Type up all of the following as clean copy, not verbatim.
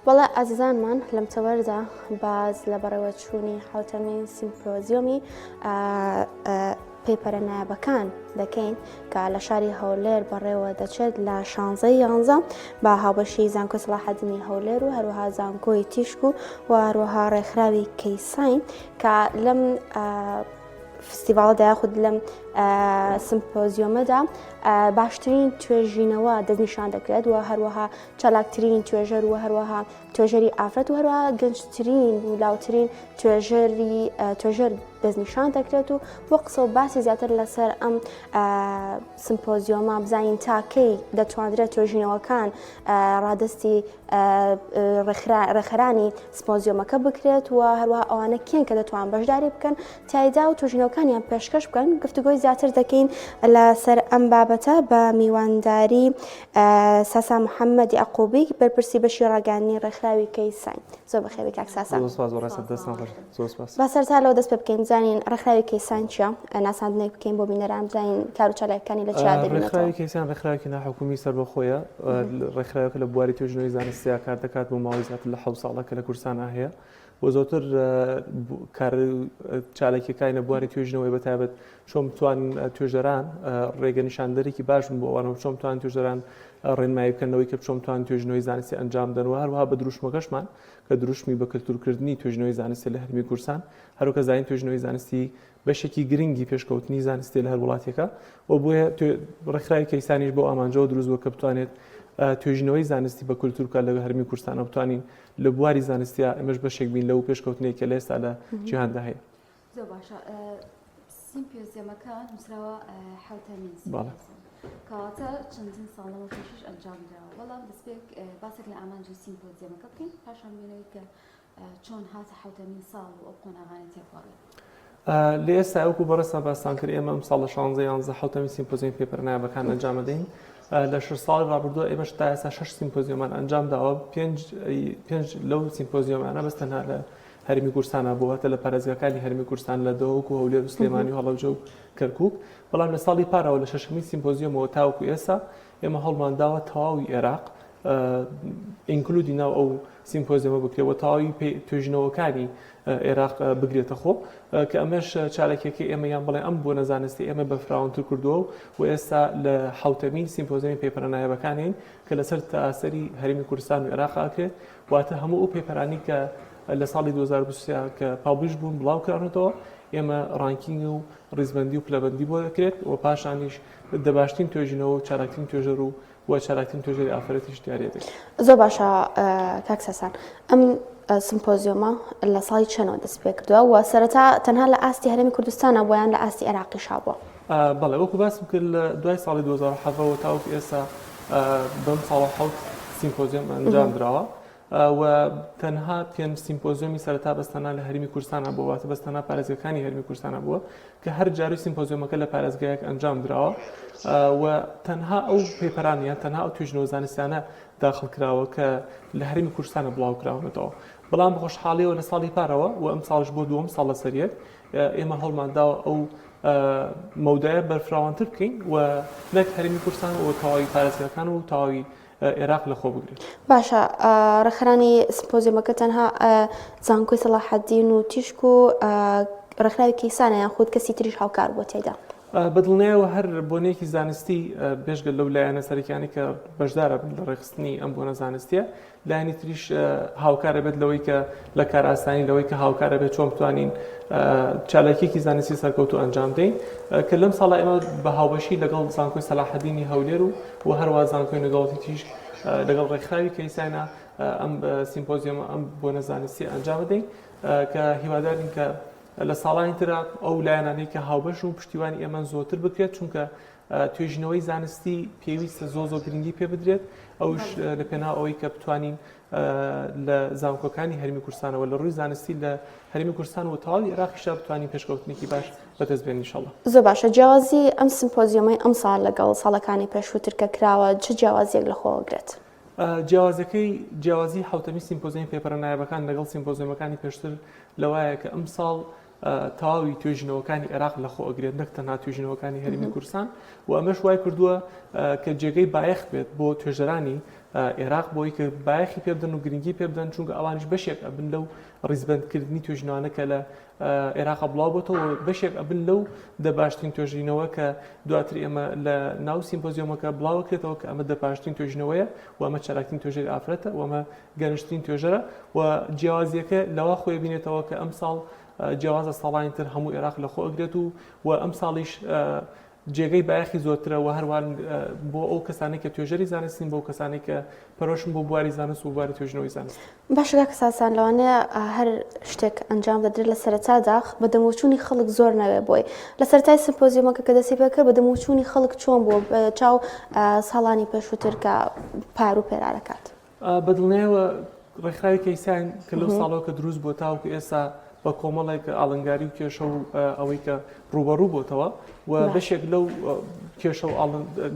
بەڵێ ئازیزانمان لەم تەوەردا باس لە بەڕێوەچوونی حوتەمین سیمپۆزیۆمی paper ە نایابەکان دەکەین کە لە شاری هەولێر بەڕێوە دەچێت لە شانزەی یانزە بە هاوبەشی زانکۆی سەڵاحەدینی هەولێر و هەروەها زانکۆی تیشک و و هەروەها ڕێکخراوی کەیساین کە لەم فستیڤاڵدا یاخود لەم سمپۆزیۆمەدا باشترین توێژینەوە دەستنیشان دەکرێت و هەروەها چالاکترین توێژەر و هەروەها توێژەری ئافرەت و هەروەها گەنجترین و لاوترین توێژەری توێژەر دەستنیشان دەکرێت و بۆ قسە و باسی زیاتر لەسەر ئەم سمپۆزیۆمە بزانین تاکەی دەتواندرێت توێژینەوەکان ڕادستی ڕێکخەرانی سمپۆزیۆمەکە بکرێت و هەروەها ئەوانە کێن کە دەتوان بەشداری بکەن تایدا و توێژینەوەکانیان پێشکەش بکەن گفتوگۆی زیاتر دەکەین لەسەر ئەم بابەتە بە میوانداری ساسا محەممەد یعقوبی بەرپرسی بەشی ڕاگەیاندنی ڕێکخراوی کەیساین زۆر بەخێربێی کاک ساسا. زۆر سپاس بەڕێزت دەستتان خۆش زۆر سپاس. با سەرەتا لەوە دەست پێ بکەین بزانین ڕێکخراوی کەیسان چییە ناساندنێک بکەین بۆ بینەران بزانین کار و چالاکیەکانی لە چیا دەبینێتەوە. ڕێکخراوی کەیسان ڕێکخراوێکی ناحکومی سەربەخۆیە ڕێکخراوێکە لە بواری توێژینەوەی زانستیا کار دەکات بۆ ماوەی زیاتر لە حەوت ساڵە کە لە کوردستانا هەیە و زۆرتر کار چالاکیەکانی لە بواری توێژینەوەی بەتایبەت چۆن بتوان توێژەران ڕێگە نیشاندەرێکی باش بن بۆ ئەوانە و چۆن بتوان توێژەران ڕێنمایی بکەن لەوەی کە چۆن بتوان توێژینەوەی زانستی ئەنجام بدەن و هەروەها بە دروشمەکەشمان کە دروشمی بە کەلتورکردنی توێژینەوەی زانستی لە هەرمی کوردستان هەروکە زانین توێژینەوەی زانستی بەشێکی گرنگی پێشکەوتنی زانستی لە هەر وڵاتێکە و بۆیە ڕێکخراوی کەیسانیش بۆ ئامانجەوە دروست بووە کە بتوانێت توێژینەوەی زانستی بە کولتور بکات لە هەرمی کوردستان و بتوانین لە بواری زانستیا ئێمەش بەشێک بین لەو پێشکەوتنەی کە لە ئێستا لە جیهاندا هەیە. زۆر باشە سیمپۆزیەمەکە نووسراوە حوتەمین سیمپۆزیەم کەواتە چەندین ساڵ لەمە پێشیش ئەنجام دراوە بەڵام دەستپێک باسێک لە ئامانجی سیمپۆزیەمەکە بکەین پاشان بێنەوەی کە چۆن هاتە حوتەمین ساڵ و ئەو قۆناغانە تێپەڕی. لە ئێستا وەکو بەڕێزتان باستان کرد ئێمە ئەم ساڵ لە شانزە یانزە حوتەمین سیمپۆزیۆمی paper نایابەکان ئەنجام دەدەین لە شەش ساڵی ڕابردووە ئێمەش تا ئێستا شەش سیمپۆزیۆمان ئەنجام داوە پێنج پێنج لەو سیمپۆزیۆمانە بەس تەنها لە هەرێمی کوردستانە بووە هەتا لە پارێزگاکانی هەرێمی کوردستان لە دهۆک و هەولێر و سلێمانی و هەڵەبجە و کەرکوک بەڵام لە ساڵی پارەوە لە شەشەمین سیمپۆزیۆمەوە تاوەکو ئێستا ئێمە هەوڵمان داوە تەواوی عێراق include ی ناو ئەو سیمپۆزیۆمە بکرێت و تەواوی توێژینەوەکانی عێراق بگرێتە خۆ کە ئەمەش چالاکیەکەی ئێمە یان بڵێ ئەم بۆنە زانستی ئێمە بەفراونتر کردووە و ئێستا لە حوتەمین سیمپۆزیۆمی paper ە نایابەکانین کە لەسەر تاسەری هەرێمی کوردستان و عێراق ئاکرێت واتە هەموو ئەو paper انی کە لە ساڵی 2023 کە publish بوون بڵاو کراونەتەوە ئێمە ranking و ڕیزبندی و پلەبندی بۆ دەکرێت و پاشانیش دەباشترین توێژینەوە و چالاکترین توێژەر و و چالاکترین توێژەری ئافرەتیش دیاری دەکرێت. زۆر باشە کاک ساسان ئەم سمپۆزیۆمە لە ساڵی چەنەوە دەست پێ کردووە و سەرەتا تەنها لە ئاستی هەرێمی کوردستانە بۆ یان لە ئاستی عێراقیشا بووە؟ بەڵێ وەکو باسم کرد لە دوای ساڵی 2017 وە تاوەکو ئێستا بەم ساڵە حەوت سیمپۆزیۆم ئەنجام دراوە و تەنها پێنج سیمپۆزیۆمی سەرەتا بەس تەنها لە هەرمی کوردستانە بووە واتە بەس تەنها پارێزگەکانی هەرمی کوردستانە بووە کە هەر جاری سیمپۆزیۆمەکە لە پارێزگایەک ئەنجام دراوە و تەنها ئەو paper ان یان تەنها ئەو توێژینەوە زانستیانە داخل کراوە کە لە هەرمی کوردستانە بڵاو کراونەتەوە بەڵام بەخۆشحاڵیەوە لە ساڵی پارەوە و ئەم ساڵش بۆ دووەم ساڵ لەسەر یەک ئێمە هەوڵمان داوە ئەو مەودایە بەرفراوانتر بکەین و نەک هەرێمی کوردستان و تەواوی پارێزگاکان و تەواوی عێراق لەخۆ بگرێت. باشە ڕێکخەرانی سمپۆزیۆمەکە تەنها زانکۆی سەڵاحەدین و تیشک و ڕێکخراوی کەیسانە یان خود کەسی تریش هاوکار بووە تێیدا؟ بەدڵنیایەوە هەر بۆنەیەکی زانستی بێژگە لەو لایەنە سەرەکیانەی کە بەشدارە بن لە ڕێکخستنی ئەم بۆنە زانستیە لایەنی تریش هاوکارە بێت لەوەی کە لە کارئاسانی لەوەی کە هاوکارە بێت چۆن بتوانین چالاکیەکی زانستی سەرکەوتو ئەنجام دەین کە لەم ساڵە ئێمە بە هاوبەشی لەگەڵ زانکۆی سەلاحەدینی هەولێر و و هەروە زانکۆی نێودەوڵەتی تیشک لەگەڵ ڕێکخراوی کەیساینا ئەم سیمپۆزیۆمە ئەم بۆنە زانستی ئەنجام بدەین کە هیوادارین کە لە ساڵانی ترا ئەو لایەنانەی کە هاوبەش و پشتیوانی ئێمە زۆرتر بکرێت چونکە توێژینەوەی زانستی پێویستە زۆ زۆر گرنگی پێ بدرێت ئەوش لە پێناو ئەوەی کە بتوانین لە زانکۆکانی هەرمی کوردستانەوە لە ڕووی زانستی لە هەرمی کوردستان و تەواوی عێراقیشدا بتوانین پێشکەوتنێکی باش بەدەست بێنین ئینشاڵڵا. زۆر باشە جیاوازی ئەم سمپۆزیۆمەی ئەمساڵ لەگەڵ ساڵەکانی پێشووتر کە کراوە چ جیاوازیەک لەخۆوە گرێت؟ جیاوازەکەی جیاوازی حوتەمی سیمپۆزیۆمی paper ە نایابەکان لەگەڵ سیمپۆزیۆمەکانی پێشتر لەوایە کە ئەمساڵ تەواوی توێژینەوەکانی عێراق لەخۆ ئەگرێت نەک تەنها توێژینەوەکانی هەرێمی کوردستان و ئەمەش وای کردووە کە جێگەی بایەخ بێت بۆ توێژەرانی ئێراق بۆی کە بایەخی پێ بدەن و گرنگی پێ بدەن چونکە ئەوانیش بەشێک ئەبن لەو ڕیزبەندکردنی توێژینەوانە کە لە ئێراقا بڵاو بۆتەوە بەشێک ئەبن لەو دە باشترین توێژینەوە کە دواتر ئێمە لە ناو سیمپۆزیۆمەکە بڵاوەکرێتەوە کە ئەمە دە باشترین توێژینەوەیە و ئەمە چالاکترین توێژەری ئافرەتە و ئەمە گەنجترین توێژەرە و جیاوازیەکە لەوە خۆی بینێتەوە کە ئەم ساڵ جیاوازە ساڵانی تر هەموو ئێراق لەخۆ ئەگرێت و و ئەم ساڵیش جێگەی بایەخی زۆرترە و هەروەها بۆ ئەو کەسانەی کە توێژەری زانستین بۆ ئەو کەسانەی کە پەرۆشن بۆ بواری زانست و بواری توێژینەوەی زانست. باشە کاک ساسان لەوانەیە هەر شتێک ئەنجام دەدرێت لە سەرەتادا بە دەموچوونی خەڵک زۆر نەوێ بۆی لە سەرەتای سمپۆزیۆمەکە کە دەستی پێ کرد بە دەموچوونی خەڵک چۆن بووە بە چاو ساڵانی پێشووتر کە پار و پێرارەکات؟ بە دڵنیایەوە ڕێکخراوی کەیسان کە لەو ساڵەوە کە دروست بووە تاوەکو ئێستا بە کۆمەڵێک ئاڵنگاری و کێشە و ئەوەی کە ڕووبەڕوو بۆتەوە و بەشێک لەو کێشە و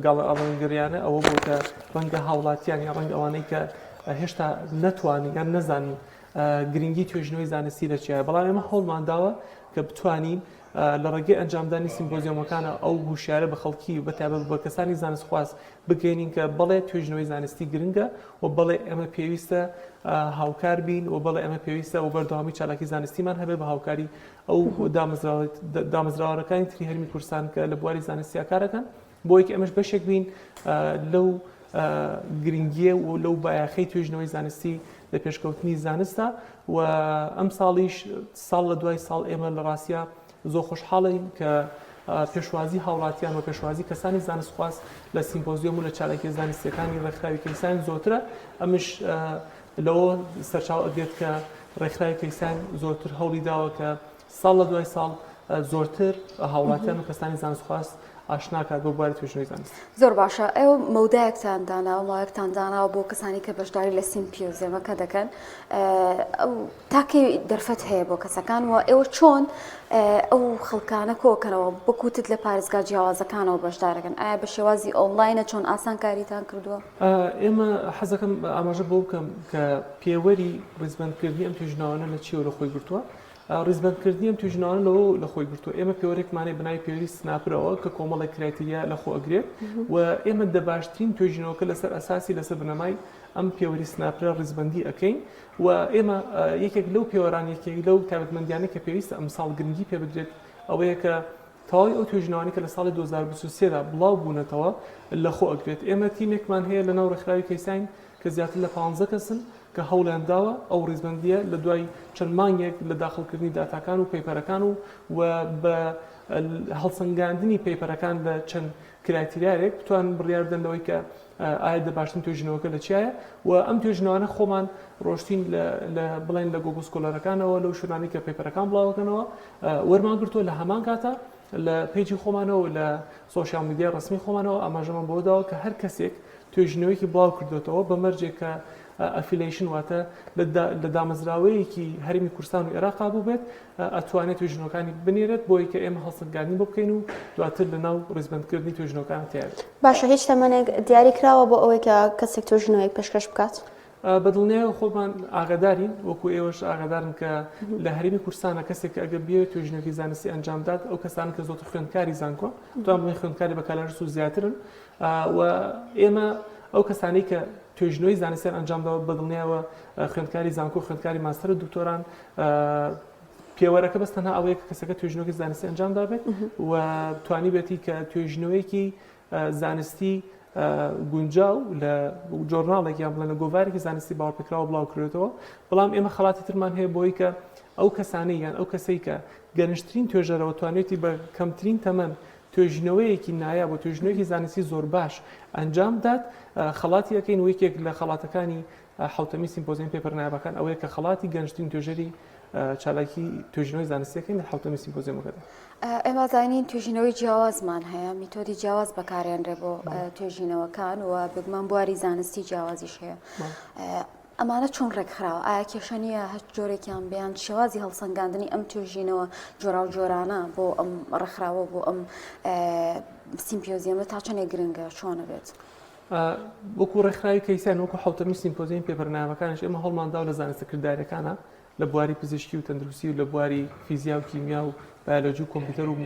گاڵە ئاڵنگریانە ئەوە بوو کە ڕەنگە هاوڵاتیان یا ڕەنگە ئەوانەی کە هێشتا نەتوانین یان نەزانن گرنگی توێژینەوەی زانستی لە چیایە بەڵام ئێمە هەوڵمان داوە کە بتوانین لە ڕێگەی ئەنجامدانی سیمپۆزیۆمەکانە ئەو هوشیارە بە خەڵکی بە تایبەت بە کەسانی زانستخواز بگەینین کە بەڵێ توێژینەوەی زانستی گرنگە و بەڵێ ئێمە پێویستە هاوکار بین و بەڵێ ئێمە پێویستە و بەردەوامی چالاکی زانستیمان هەبێ بە هاوکاری ئەو دامەزراوەکانی تری هەرمی کوردستان کە لە بواری زانستیا کارەکەن بۆ یەک ئەمەش بەشێک بین لەو گرنگیە و لەو بایەخەی توێژینەوەی زانستی لە پێشکەوتنی زانستە و ئەم ساڵیش ساڵ لە دوای ساڵ ئێمە لە ڕاستە زۆر خۆشحاڵین کە پێشوازی هاوڵاتیان و پێشوازی کەسانی زانستخواز لە سیمپۆزیۆم و لە چالاکیە زانستیەکانی ڕێکخراوی کەیسان زۆرترە ئەمش لەوە سەرچاو ئەگرێت کە ڕێکخراوی کەیسان زۆرتر هەوڵی داوە کە ساڵ لە دوای ساڵ زۆرتر هاوڵاتیان و کەسانی زانستخواز ئاشناکات بۆ بواری توێژینەوەی زانستی. زۆر باشە ئێوە مەودایەکتان داناوە ماوەیەکتان داناوە بۆ کەسانی کە بەشداری لە سیمپیۆزیەمەکە دەکەن ئەو تاکەی دەرفەت هەیە بۆ کەسەکان و ئێوە چۆن ئەو خەڵکانە کۆکەنەوە بکوتت لە پارێزگا جیاوازەکانەوە بەشدارەکەن ئایا بە شێوازی ئۆنلاینە چۆن ئاسانکاریتان کردووە؟ ئێمە حەزەکەم ئاماژە بۆ بکەم کە پێوەری ڕیزبەندکردنی ئەم توێژینەوانە لە چیەوە لە خۆی گرتووە ڕیزبەندکردنی ئەم توێژینەوانە لەوە لە خۆی گرتووە ئێمە پێوەرێکمان هەیە بە ناوی پێوەری Snapper ەوە کە کۆمەڵێک criteria لە خۆ ئەگرێت و ئێمە دە باشترین توێژینەوەکە لەسەر ئەساسی لەسەر بنەمای ئەم پێوەری Snapper ە ڕیزبەندی ئەکەین و ئێمە یەکێک لەو پێوەران یەکێک لەو تایبەتمەندیانە کە پێویستە ئەمساڵ گرنگی پێ بدرێت ئەوەیە کە تەواوی ئەو توێژینەوانەی کە لە ساڵی 2023 دا بڵاو بوونەتەوە لەخۆ ئەگرێت ئێمە تیمێکمان هەیە لەناو ڕێکخراوی کەیساین کە زیاتر لە 15 کەسن کە هەوڵیان داوە ئەو ڕیزبەندییە لە دوای چەند مانگێک لە داخڵکردنی داتاکان و paper ەکان و و بە هەڵسەنگاندنی paper ەکان لە چەند criteria یەک بتوانن بڕیار بدەن لەوەی کە ئایا دە باشترین توێژینەوەکە لە چیایە و ئەم توێژینەوانە خۆمان ڕۆشتین لە بڵێن لە Google Scholar ەکانەوە لەو شوێنانەی کە paper ەکان بڵاوەکەنەوە وەرمان گرتووە لە هەمان کاتە لە page ی خۆمانەوە لە social media ڕسمی خۆمانەوە ئاماژەمان بۆ داوە کە هەر کەسێک توێژینەوەیەکی بڵاو کردوێتەوە بە مەرجێک کە affiliation واتە لە دامەزراوەیەکی هەرێمی کوردستان و عێراقا بووبێت ئەتوانێت توێژینەوەکانی بنێرێت بۆی کە ئێمە هەڵسەنگاندنی بۆ بکەین و دواتر لە ناو ڕیزبەندکردنی توێژینەوەکان تیاێت. باشە هیچ تەمەنێک دیاری کراوە بۆ ئەوەی کە کەسێک توێژینەوەیەک پێشکەش بکات؟ بە دڵنیایەوە خۆمان ئاگادارین وەکو ئێوەش ئاگادارن کە لە هەرێمی کوردستانە کەسێک کە ئەگەر بیەوێت توێژینەوەکی زانستی ئەنجام بدات ئەو کەسانە کە زۆرتر خوێندکاری زانکۆن توان بڵێن خوێندکاری بەکالۆریۆس و زیاترن و ئێمە ئەو کەسانەی کە توێژینەوەی زانستیان ئەنجام داوە بە دڵنیایەوە خوێندکاری زانکۆ خوێندکاری ماستەر و دکتۆران پێوەرەکە بەس تەنها ئەوەیە کە کەسەکە توێژینەوەکی زانستی ئەنجام دابێت و توانیبێتی کە توێژینەوەیەکی زانستی گونجاو لە journal ێک یان بڵێن لە گۆڤارێکی زانستی باوەڕپێکراوە بڵاو کرێتەوە بەڵام ئێمە خەڵاتی ترمان هەیە بۆی کە ئەو کەسانەی یان ئەو کەسەی کە گەنجترین توێژەرەوە توانێتی بە کەمترین تەمەن توێژینەوەیەکی نایاب و توێژینەوەیەکی زانستی زۆر باش ئەنجام بدات خەڵاتی ئەکەین و یەکێک لە خەڵاتەکانی حوتەمی سیمپۆزیۆمی paper نایابەکان ئەوەیە کە خەڵاتی گەنجترین توێژەری چالاکی توێژینەوەی زانستیەکەین لە حوتەمی سیمپۆزیۆمەکەدا. ئێمە زانین توێژینەوەی جیاوازمان هەیە میتۆدی جیاواز بەکارێنرێ بۆ توێژینەوەکان و بێگومان بواری زانستی جیاوازیش هەیە. ئەمانە چۆن ڕێکخراوە؟ ئایا کێشە نییە هەر جۆرێکیان بێ یان شێوازی هەڵسەنگاندنی ئەم توێژینەوە جۆراوجۆرانە بۆ ئەم ڕێکخراوە بۆ ئەم سیمپیۆزیەمە تا چەندێک گرنگە چۆنە بێت؟ وەکو ڕێکخراوی کەیسان وەکو حوتەمی سیمپۆزیۆمی paper نایابەکانیش ئێمە هەوڵمان داوە لە زانستە کرداریەکانە لە بواری پزیشکی و تەندروستی و لە بواری فیزیا و کیمیا و بایۆلۆجی و کۆمپیوتەر و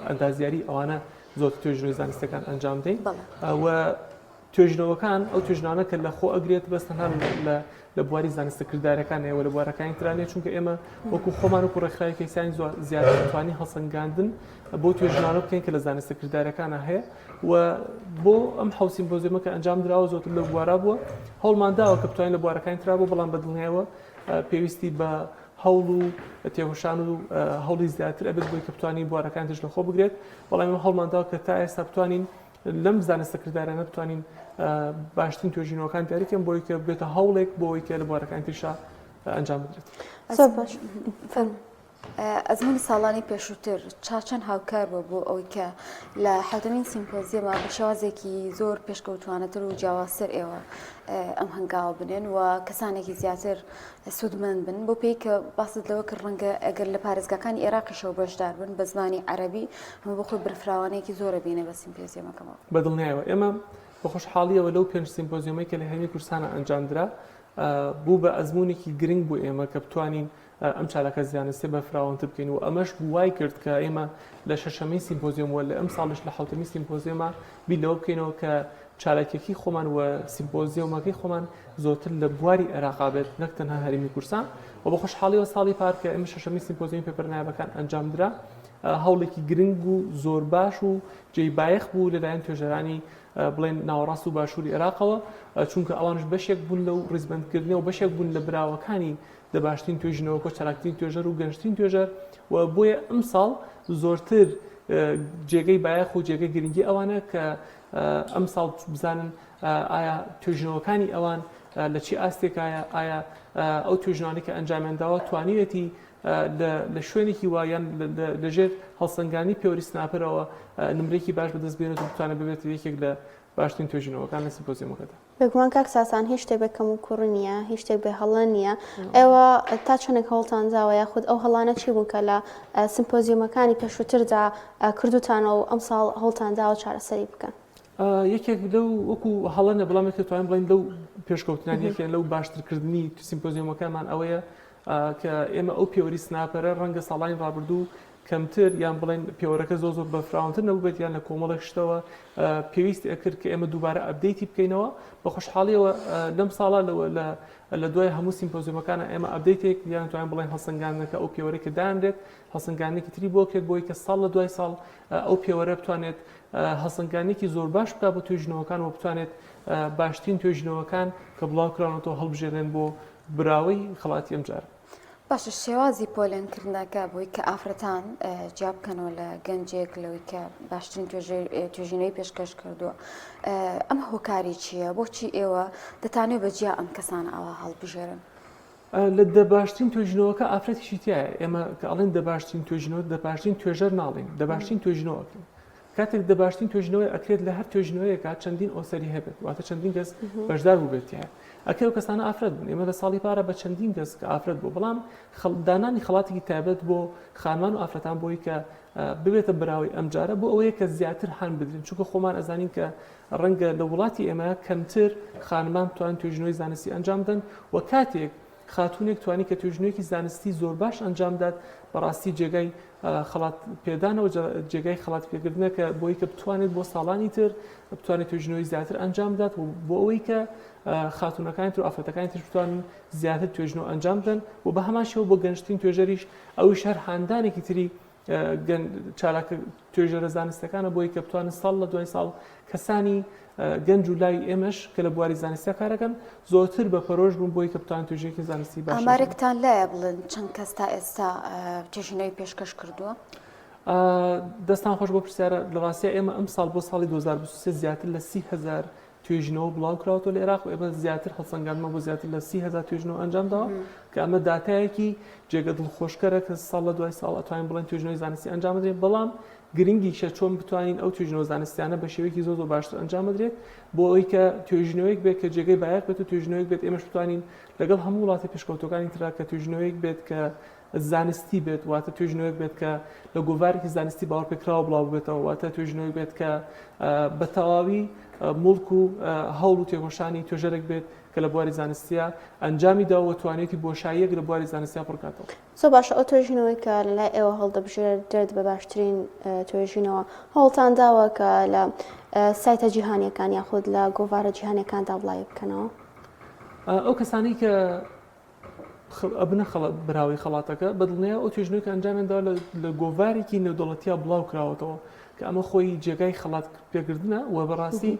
ئەندازیاری ئەوانە زۆر توێژینەوەی زانستەکان ئەنجام دەین و. توێژینەوەکان ئەو توێژینانە کە لە خۆ ئەگرێت بەس تەنها لە لە بواری زانستە کردارەکان هەیە و لە بوارەکانی ترانێ چونکە ئێمە وەکو خۆمان وەکو ڕێکخراوی کەیسانی زیاتر توانی هەڵسەنگاندن بۆ توێژینانە بکەین کە لە زانستە کردارەکانە هەیە و بۆ ئەم حەو سیمپۆزیۆمە کە ئەنجام دراوە زۆرتر لەو بوارە بووە هەوڵمان داوە کە بتوانین لە بوارەکانی ترا بوو بەڵام بە دڵنیایەوە پێویستی بە هەوڵ و تێکۆشان و هەوڵی زیاتر ئەبێت بۆی کە بتوانین بوارەکان ترش لەخۆ بگرێت بەڵام ئێمە هەوڵمان داوە کە تا ئێستا بتوانین لەم زانستە کردارانە بتوانین باشترین توێژینەوەکان دیاریکەم بۆی کە بێتە هەوڵێک بۆ ئەوەی کە لە بوارەکانی تریشا ئەنجام بدرێت. زۆر باش فەرموو. ئەزموونی ساڵانی پێشووتر چا چەند هاوکار بووە بۆ ئەوەی کە لە حەوتەمین سیمپۆزیەمە بە شێوازێکی زۆر پێشکەوتوانەتر و جیاوازتر ئێوە ئەم هەنگاوە بنێن و کەسانێکی زیاتر سوودمەند بن بۆ پێی کە باست لەوە کرد ڕەنگە ئەگەر لە پارێزگاکانی عێراقیشەوە بەشدار بن بە زمانی عەرەبی ئەمە بۆ خۆی بەرفراوانەیەکی زۆرە بینێ بە سیمپۆزیەمەکەمەوە. بە دڵنیایەوە ئێمە بە خۆشحاڵیەوە لەو پێنج سیمپۆزیۆمەی کە لە هەرێمی کوردستانە ئەنجامدرا بوو بە ئەزموونێکی گرنگ بۆ ئێمە کە بتوانین ئەم چالاکە زانستیە بەرفراوانتر بکەین و ئەمەش وای کرد کە ئێمە لە شەشەمین سیمپۆزیۆم و لە ئەمساڵیش لە حەوتەمین سیمپۆزیۆما بیر لەوە بکەینەوە کە چالاکیەکەی خۆمان و سیمپۆزیۆمەکەی خۆمان زۆرتر لە بواری عێراقا بێت نەک تەنها هەرێمی کوردستان و بە خۆشحاڵیەوە ساڵی پار کە ئێمە شەشەمین سیمپۆزیۆمی paper نایابەکان ئەنجامدرا هەوڵێکی گرنگ و زۆر باش و جێی بایەخ بوو لەلایەن توێژەرانی بڵێن ناوەڕاست و باشووری عێراقەوە چونکە ئەوانش بەشێک بوون لەو ڕیزبەندکردنەوە و بەشێک بوون لە براوەکانی دە باشترین توێژینەوەکە و چالاکترین توێژەر و گەنجترین توێژەر و بۆیە ئەمساڵ زۆرتر جێگەی بایەخ و جێگەی گرنگی ئەوانە کە ئەمساڵ بزانن ئایا توێژینەوەکانی ئەوان لە چی ئاستێکایە ئایا ئەو توێژینەوانەی کە ئەنجامیان داوە توانیویەتی لە شوێنێکی وایان لەژێر هەڵسەنگانی پێوەری سناپەرەوە نمرێکی باش بەدەست بێنێت و بتوانێت ببێت یەکێک لە باشترین توێژینەوەکان لە سیمپۆزیۆمەکەدا. بێگومان کاک ساسان هیچ شتێک بێ کەموکوڕی نییە، هیچ شتێک بێ هەڵە نییە. ئێوە تا چەندێک هەوڵتان داوە یاخود ئەو هەڵانە چی بوون کە لە سیمپۆزیۆمەکانی پێشووتردا کردوتانە و ئەمساڵ هەوڵتان داوە چارەسەری بکەن؟ یەکێک لەو وەکو هەڵە نە بەڵام یەکێک توانین بڵێین لەو پێشکەوتنان یەکێک لەو باشترکردنی سیمپۆزیۆمەکانمان ئەوەیە کە ئێمە ئەو پێوەری سناپەرە ڕەنگە ساڵانی ڕابردوو کەمتر یان بڵێن پێوەرەکە زۆر زۆر بەرفراوانتر نەبووبێت یان لە کۆمەڵێک شتەوە پێویستی ئەکرد کە ئێمە دووبارە update ی بکەینەوە بە خۆشحاڵیەوە لەم ساڵە لەوە لە لە دوای هەموو سیمپۆزیۆمەکانە ئێمە update ێک یان توانین بڵێن هەڵسەنگاندنەکە ئەو پێوەرەی کە دانرێت هەڵسەنگاندنێکی تری بۆ کرێت بۆی کە ساڵ لە دوای ساڵ ئەو پێوەرە بتوانێت هەڵسەنگاندنێکی زۆر باش بکات بۆ توێژینەوەکان و بتوانێت باشترین توێژینەوەکان کە بڵاو کراونەتەوە هەڵبژێرێن بۆ براوەی خەڵاتی ئەمجارە. باشە شێوازی پۆلێن کردنەکە بۆی کە ئافرەتان جیا بکەنەوە لە گەنجێک لەوەی کە باشترین توێژینەوەی پێشکەش کردووە ئەم هۆکاری چییە؟ بۆچی ئێوە دەتانەوێت بە جیا ئەم کەسانە ئاوا هەڵبژێرن؟ لە دە باشترین توێژینەوەکە ئافرەتیشی تایە ئێمە کە ئەڵێن دە باشترین توێژینەوە دە باشترین توێژەر ناڵین دە باشترین توێژینەوە ئەکەین کاتێک دە باشترین توێژینەوەی ئەکرێت لە هەر توێژینەوەیەکا چەندین author ی هەبێت واتە چەندین کەس بەشدار بووبێت تیایا ئەکرێ ئەو کەسانە ئافرەت بن ئێمە لە ساڵی پارە بە چەندین کەس کە ئافرەت بوو بەڵام دانانی خەڵاتێکی تایبەت بۆ خانمان و ئافرەتان بۆی کە ببێتە براوەی ئەمجارە بۆ ئەوەیە کە زیاتر هان بدرین چونکە خۆمان ئەزانین کە ڕەنگە لە وڵاتی ئێمە کەمتر خانمان توان توێژینەوەی زانستی ئەنجام بدەن و کاتێک خاتوونێک توانی کە توێژینەوەیەکی زانستی زۆر باش ئەنجام بدات، بەڕاستی جێگای خەڵات پێدانە و جێگای خەڵات پێکردنە کە بۆی کە بتوانێت بۆ ساڵانی تر بتوانێت توێژینەوەی زیاتر ئەنجام بدات و بۆ ئەوەی کە خاتوونەکانی تر و ئافرەتەکانی تر بتوانن زیاتر توێژینەوە ئەنجام بدەن و بە هەمان شێوە بۆ گەنجترین توێژەریش ئەویش هەر هاندانێکی تری چالاکە توێژەرە زانستەکانە بۆی کە بتوانن ساڵ لە دوای ساڵ کەسانی گەنج و لاوی ئێمەش کە لە بواری زانستیا کارەکەن زۆرتر بە پەرۆش بوون بۆی کە بتوان توێژێکی زانستی باش ئامارێکتان لایە بڵێن چەند کەس تا ئێستا توێژینەوەی پێشکەش کردووە؟ دەستان خۆش بۆ پرسیارە لە ڕاستیا ئێمە ئەم ساڵ بۆ ساڵی 2023 زیاتر لە 30هزار توێژینەوە بڵاو کراوەتەوە لە عێراق و ئێمە زیاتر هەڵسەنگاندنمان بۆ زیاتر لە 30 هەزار توێژینەوە ئەنجام داوە کە ئەمە داتایەکی جێگە دڵخۆشکەرە کە ساڵ لە دوای ساڵ ئەتوانین بڵێن توێژینەوەی زانستی ئەنجام بدرێت بەڵام گرنگیشە چۆن بتوانین ئەو توێژینەوە زانستیانە بە شێوەیەکی زۆر زۆر باشتر ئەنجام بدرێت بۆ ئەوەی کە توێژینەوەیەک بێت کە جێگەی بایەخ بێت و توێژینەوەیەک بێت ئێمەش بتوانین لەگەڵ هەموو وڵاتی پێشکەوتوەکانی ترا کە توێژینەوەیەک بێت کە زانستی بێت، واتە توێژینەوەیەک بێت کە لە گۆڤارێکی زانستی باوەڕپێکراوە بڵاو ببێتەوە، واتە توێژینەوەیەک بێت کە بە تەواوی موڵک و هەوڵ و تێکۆشانی توێژەرێک بێت کە لە بواری زانستیا ئەنجامی داوە و توانیویەتی بۆشاییەک لە بواری زانستیا پڕکاتەوە. زۆر باشە ئەو توێژینەوەی کە لە لای ئێوە هەڵدەبژێردرێت بە باشترین توێژینەوە هەوڵتان داوە کە لە سایتە جیهانیەکان یاخود لە گۆڤارە جیهانیەکاندا بڵاوی بکەنەوە؟ ئەو کەسانەی کە ئەبنە براوەی خەڵاتەکە بە دڵنیایەوە ئەو توێژینەوەی کە ئەنجامیان داوە لە گۆڤارێکی نێودەوڵەتیا بڵاو کراوەتەوە کە ئەمە خۆی جێگای خەڵات پێکردنە و بەڕاستی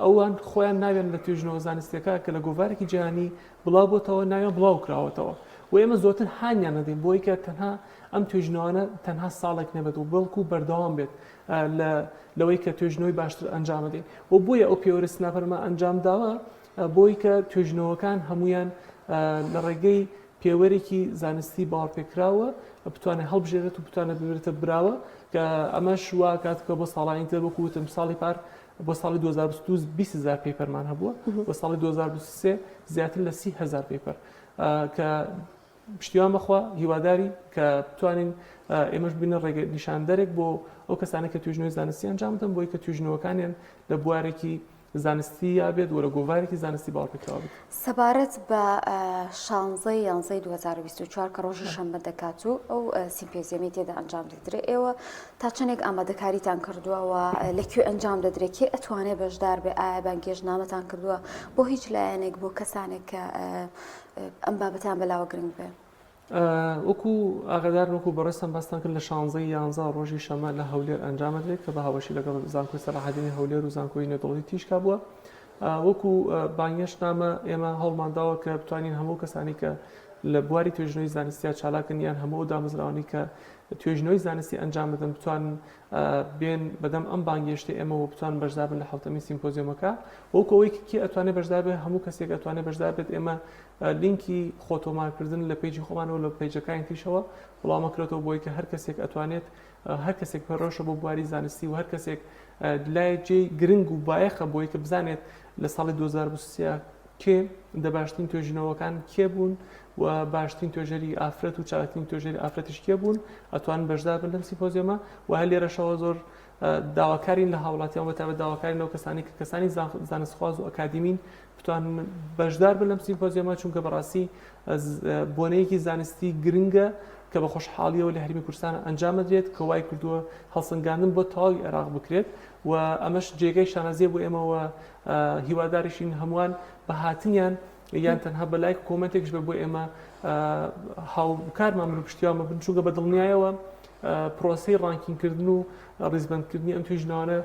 ئەوان خۆیان ناویان لە توێژینەوە زانستیەکە کە لە گۆڤارێکی جیهانی بڵاو بۆتەوە ناویان بڵاو کراوەتەوە و ئێمە زۆرتر هانیان نەدەین بۆی کە تەنها ئەم توێژینەوانە تەنها ساڵێک نەبێت و بەڵکو بەردەوام بێت لە لەوەی کە توێژینەوەی باشتر ئەنجام بدەین و بۆیە ئەو پێوەرە SNAPR مان ئەنجام داوە بۆی کە توێژینەوەکان هەمویان لە ڕێگەی پێوەرێکی زانستی باوەڕپێکراوە بتوانێت هەڵبژێرێت و بتوانێت ببێتە براوە کە ئەمەش وا کات کە بۆ ساڵانی تر وەکو وتم ساڵی پار بۆ ساڵی 2022 20 هزار paper مان هەبووە بۆ ساڵی 2023 زیاتر لە 30 هزار paper کە پشتیوان بەخوا هیواداری کە بتوانین ئێمەش بینە ڕێگە نیشاندەرێک بۆ ئەو کەسانە کە توێژینەوەی زانستی ئەنجام بدەن بۆی کە توێژینەوەکانیان لە بوارێکی زانستی یا بێت و لە گۆڤارێکی زانستی باوەڕپێکراو بێت. سەبارەت بە شانزەی یانزەی 2024 کە ڕۆژی شەممە دەکات و ئەو سیمپۆزیەمەی تێدا ئەنجام دەدرێت ئێوە تا چەندێک ئامادەکاریتان کردووە و لە کوێ ئەنجام دەدرێت کێ ئەتوانێت بەشدار بێ ئایا بانگهێشتنامەتان کردووە بۆ هیچ لایەنێک بۆ کەسانێک کە ئەم بابەتان بەلاوە گرنگ بێ؟ وەکو ئاگادارن وەکو بەڕێزتان باستان کرد لە شانزەی یانزە ڕۆژی شەمە لە هەولێر ئەنجام ئەدرێت کە بە هاوبەشی لەگەڵ زانکۆی سەلاحەدینی هەولێر و زانکۆی نێودەوڵەتی تیشکا بووە وەکو بانگێشت نامە ئێمە هەوڵمان داوە کە بتوانین هەموو کەسانی کە لە بواری توێژینەوەی زانستیا چالاکن یان هەموو ئەو دامەزراوانەی کە توێژینەوەی زانستی ئەنجام بدەن بتوانن بێن بەدەم ئەم بانگێشتەی ئێمەوە بتوان بەشدار بن لە حوتەمین سیمپۆزیۆمەکە وەکو ئەوەی کێ ئەتوانێت بەشدار بێت هەموو کەسێک ئەتوانێت بەشدار بێت ئێمە لینکی خۆتۆمارکردن لە page ی خۆمانەوە لە page ەکانی تریشەوە بڵاومەکرێتەوە بۆی کە هەر کەسێک ئەتوانێت هەر کەسێک پەرۆشە بۆ بواری زانستی و هەر کەسێک لای جێی گرنگ و بایەخە بۆی کە بزانێت لە ساڵی 2023 کێ دە باشترین توێژینەوەکان کێ بوون و باشترین توێژەری ئافرەت و چالاکترین توێژەری ئافرەتیش کێ بوون ئەتوان بەشدار بن لەم سیمپۆزیۆمە و هەر لێرەشەوە زۆر داواکارین لە هاوڵاتیان بە تایبەت داواکارین لەو کەسانی کە کەسانی زانستخواز و ئەکادیمین بتوانن بەشدار بن لەم سیمپۆزیۆمە چونکە بەڕاستی بۆنەیەکی زانستی گرنگە کە بە خۆشحاڵیەوە لە هەرمی کوردستان ئەنجام دەدرێت کە وای کردووە هەڵسەنگاندن بۆ تەواوی عێراق بکرێت و ئەمەش جێگەی شانازیە بۆ ئێمەوە هیواداریشین هەمووان بە هاتنیان یان تەنها بە لایک comment ێکش بێ بۆ ئێمە هاوکارمان بن و پشتیوانمان بن چونکە بە دڵنیایەوە پرۆسەی ranking کردن و ڕیزبەندکردنی ئەم توێژینەوانە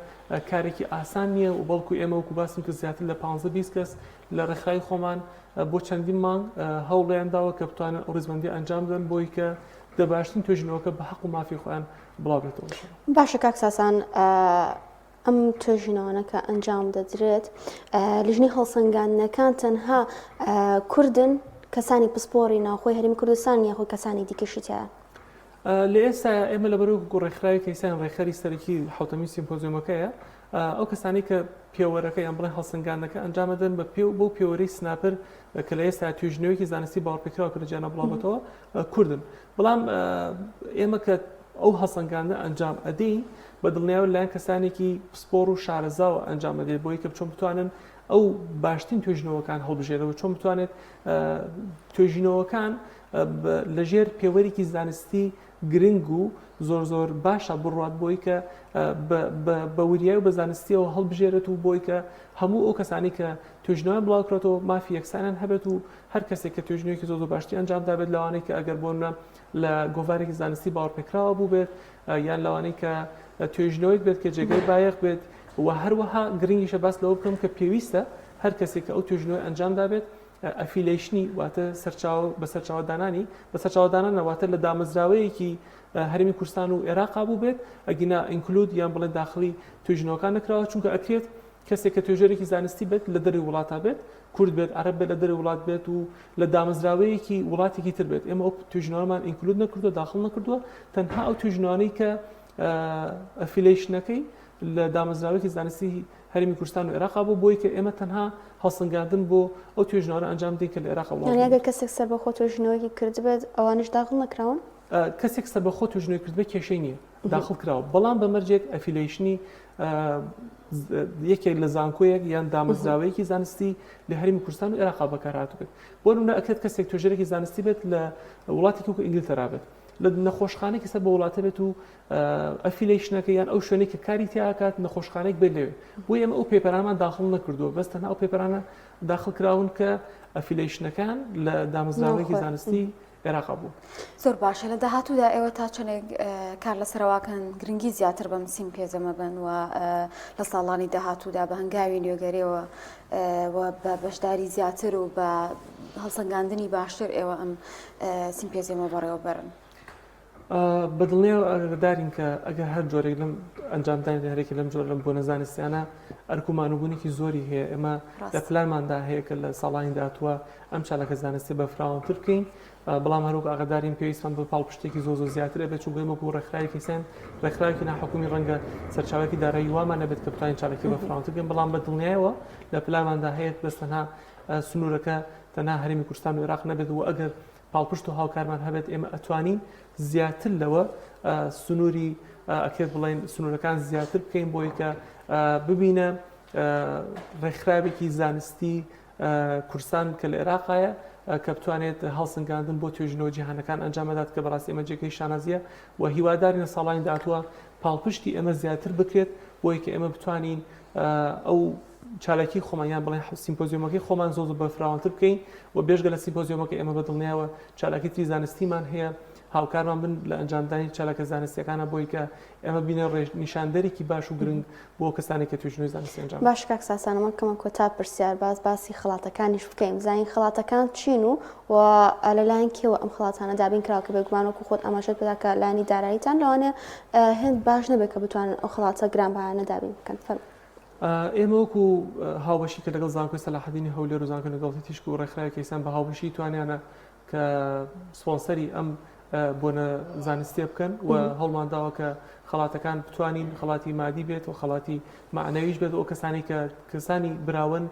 کارێکی ئاسان نییە و بەڵکو ئێمە وەکو باسم کرد زیاتر لە 15 20 کەس لە ڕێکخراوی خۆمان بۆ چەندین مانگ هەوڵیان داوە کە بتوانن ئەو ڕیزبەندی ئەنجام بدەن بۆی کە دەباشترین توێژینەوەکە بە حەق و مافی خۆیان بڵاو بێتەوە. باشە کاک ساسان ئەم توێژینەوانە کە ئەنجام دەدرێت لیژنەی هەڵسەنگاندنەکان تەنها کوردن کەسانی پسپۆڕی ناوخۆی هەرێمی کوردستان یاخود کەسانی دیکەشی تیایە؟ لە ئێستا ئێمە لە بەرەو ڕێکخراوی کەیسان ڕێکخەری سەرەکی حوتەمی سیمپۆزیۆمەکەیە ئەو کەسانی کە پێوەرەکە یان بڵێ هەڵسەنگاندنەکە ئەنجامەدەن بە پێ بۆ پێوەری SNAPR کە لە ئێستا توێژینەوەیەکی زانستی باوەڕپێکراوە کە لە جیهانە بڵاوبێتەوە کوردن بەڵام ئێمە کە ئەو هەڵسەنگاندنە ئەنجام ئەدەین بە دڵنیایەوە لەلایەن کەسانێکی پسپۆڕ و شارەزاوە ئەنجام ئەدرێت بۆی کە چۆن بتوانن ئەو باشترین توێژینەوەکان هەڵبژێرەوە چۆن بتوانێت توێژینەوەکان لەژێر پێوەرێکی زانستی گرنگ و زۆر زۆر باشە بڕوات بۆی کە بە وریای و بە زانستیەوە هەڵبژێرێت و بۆی کە هەموو ئەو کەسانی کە توێژینەوەیان بڵاوکرێتەوە مافی یەکسانیان هەبێت و هەر کەسێک کە توێژینەوەیەکی زۆر زۆر باشتری ئەنجام دابێت لەوانەی کە ئەگەر بۆ نمونە لە گۆڤارێکی زانستی باوەڕپێکراوە بووبێت یان لەوانەی کە توێژینەوەیەک بێت کە جێگەی بایەخ بێت و هەروەها گرنگیشە باس لەوە بکەم کە پێویستە هەر کەسێک کە ئەو توێژینەوەی ئەنجام دابێت affiliation ی واتە سەرچاوە بە سەرچاوە دانانی بە سەرچاوە دانان واتە لە دامەزراوەیەکی هەرێمی کوردستان و عێراقا بوو بێت ئەگینا include یان بڵێن داخلی توێژینەوەکان نەکراوە چونکە ئەکرێت کەسێک کە توێژەرێکی زانستی بێت لە دەرەوەی وڵاتا بێت، کورد بێت، عەرەب بێت لە دەرەوەی وڵات بێت و لە دامەزراوەیەکی وڵاتێکی تر بێت، ئێمە ئەو توێژینەوەمان include نەکردووە، داخڵ نەکردووە، تەنها ئەو توێژینەوانەی کە affiliation ەکەی لە دامەزراوەیەکی زانستی هەرێمی کوردستان و عێراقا بوو، بۆی کە ئێمە تەنها هەڵسەنگاندن بۆ ئەو توێژینەوانە ئەنجام بدەین کە لە عێراقا بڵاو یانی ئەگەر کەسێک سەربەخۆ توێژینەوەیەکی کردبێت ئەوانیش داخڵ نەکراون؟ کەسێک سەربەخۆ توێژینەوەی کردبێت کێشەی نییە. داخڵ کراوە بەڵام بە مەرجێک affiliation ی یەکێک لە زانکۆیەک یان دامەزراوەیەکی زانستی لە هەرێمی کوردستان و عێراقا بەکارهاتوو بێت بۆ نمونە ئەکرێت کەسێک توێژەرێکی زانستی بێت لە وڵاتێکی وەکو ئینگلتەرا بێت لە نەخۆشخانێکی سەر بە وڵاتە بێت و affiliation ەکە یان ئەو شوێنێک کە کاری تیاکات نەخۆشخانێک بێت لەوێ بۆ ئێمە ئەو paper انمان داخڵ نەکردووە بەس تەنها ئەو paper انە داخڵ کراون کە affiliation ەکان لە دامەزراوەیەکی زانستی عێراقا بوو. زۆر باشە لە داهاتوودا ئێوە تا چەندێک کار لەسەرەواکەن گرنگی زیاتر بەم سیمپێزەمە بن و لە ساڵانی داهاتوودا بە هەنگاوی نوێگەریەوە و بە بەشداری زیاتر و بە هەڵسەنگاندنی باشتر ئێوە ئەم سیمپێزیەمە بەڕێوە بەرن؟ بە دڵنیایەوە ئاگادارین کە ئەگەر هەر جۆرێک لەم ئەنجامدانی هەرێکی لەم جۆر لەم بۆنە زانستیانە ئەرک و مانوبوونێکی زۆری هەیە ئێمە لە پلانماندا هەیە کە لە ساڵانی داهاتووە ئەم چالاکە زانستی بە فراوانتر بکەین بەڵام هەروەک ئاگادارین پێویستمان بە پاڵپشتێکی زۆر زۆر زیاتر ئەبێت چونکە ئێمە وەکو ڕێکخراوێکی سێن ڕێکخراوێکی ناحکومی ڕەنگە سەرچاوەیەکی دارایی وامان نەبێت کە بتوانین چالاکی بە فراوانتر بکەین بەڵام بە دڵنیایەوە لە پلانماندا هەیە بەس تەنها سنوورەکە تەنها هەرێمی کوردستان و عێراق نەبێت و ئەگەر پاڵپشت و هاوکارمان هەبێت ئێمە ئەتوانین زیاتر لەوە سنووری ئەکرێت بڵێن سنوورەکان زیاتر بکەین بۆی کە ببینە ڕێکخراوێکی زانستی کوردستان کە لە عێراقایە کە بتوانێت هەڵسەنگاندن بۆ توێژینەوە جیهانەکان ئەنجام بدات کە بەڕاستی ئەمە جێگەی شانازیە و هیوادارین لە ساڵانی داهاتووە پاڵپشتی ئێمە زیاتر بکرێت بۆی کە ئێمە بتوانین ئەو چالاکی خۆمان یان بڵێن سیمپۆزیۆمەکەی خۆمان زۆر زۆر بەرفراوانتر بکەین و بێژگە لە سیمپۆزیۆمەکە ئێمە بە دڵنیاوە چالاکی تری زانستیمان هەیە هاوکارمان بن لە ئەنجامدانی چالاکە زانستیەکانە بۆی کە ئێمە بینە ڕێژ نیشاندەرێکی باش و گرنگ بۆ کەسانێک کە توێژینەوەی زانستی ئەنجام باش کاک ساسان ئەمە کەمە کۆتا پرسیار باس باسی خەڵاتەکانیش بکەین بزانین خەڵاتەکان چین و و لەلایەن کێوە ئەم خەڵاتانە دابین کراوە کە بێگومان وەکو خۆت ئاماژەت پێدا کە لایەنی داراییتان لەوانەیە هێند باش نەبێت کە بتوانن ئەو خەڵاتە گرانبەهایانە دابین بکەن فەرموو. ئێمە وەکو هاوبەشی کە لەگەڵ زانکۆی سەلاحەدینی هەولێر و زانکۆی نێودەوڵەتی تیشک و ڕێکخراوی کەیسان بە هاوبەشی توانیانە کە سپۆنسەری ئەم بۆنە زانستیە بکەن و هەوڵمان داوە کە خەڵاتەکان بتوانین خەڵاتی مادی بێت و خەڵاتی معنەویش بێت ئەو کەسانی کە کەسانی براون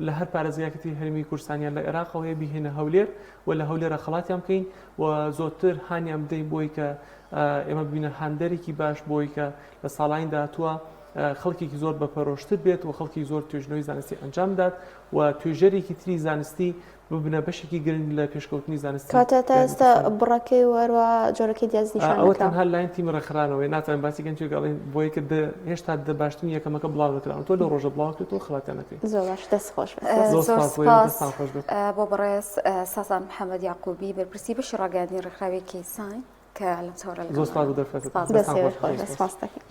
لە هەر پارێزگاکەتی هەرمی کوردستانیان لە عێراقەوەی بهێنە هەولێر و لە هەولێرە خەڵاتیان بکەین و زۆرتر هانیان بدەین بۆی کە ئێمە ببینە هاندەرێکی باش بۆی کە لە ساڵانی داهاتووە خەڵکێکی زۆر بەپەرۆشتر بێت و خەڵکی زۆر توێژنەوەی زانستی ئەنجام بدات و توێژەرێکی تری زانستی ببنە بەشێکی گرنگ لە پێشکەوتنی زانستی کاتە تا ئێستا بڕەکەی و هەروە جۆرەکەی دیاز نیشان ئەوە تەنها لایەن تیمی ڕێکخرانەوەی ناتوانین باسی کەین چونکە ئەڵێن بۆیە کە هێشتا دە باشترین یەکەمەکە بڵاو نەکراون تۆ لەو ڕۆژە بڵاو کرێتەوە خەڵاتیان نەکرێت زۆر باش دەست خۆش بێت زۆر سپاس بۆ ئێوە دەستان خۆش بێت بۆ بەڕێز ساسان محەممەد یعقوبی بەرپرسی بەشی ڕاگەیاندنی ڕێکخراوی کەیسان کە لەم چاوەڕێ زۆر سپاس بۆ دەرفەتت دەستان خۆش بێت سپاس دەکەین.